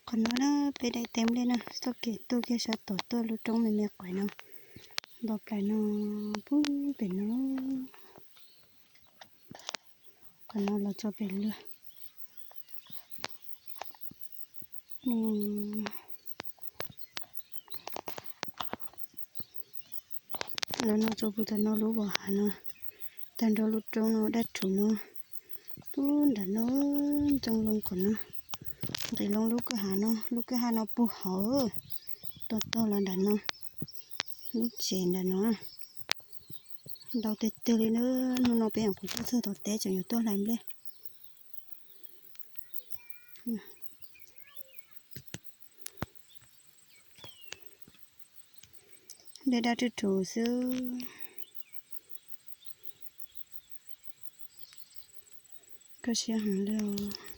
Qhov no na, peb dai teb nplej na, txoj kev tuaj kiag sab tom tuaj lub roob me me quav no, nto plaws no, pub pem no. Qhov no los txog pem luag. Los no txog puag tom no lub vos hav no, tag nrho lub roob no daj rhuv no, pub nram no, ntxeev loo qhov no, nqis loo lub kwj ha no, lub kwj ha no puag hauv, tog tog los nram no, lub tsev nram no. Ntau tiag tiag li na, hnub no peb nyuam qhuav tuaj txog tom teb tseem yuav tuaj hlais nplej. Nplej daj rhuv rhuv xwb. Koj siab heev li os.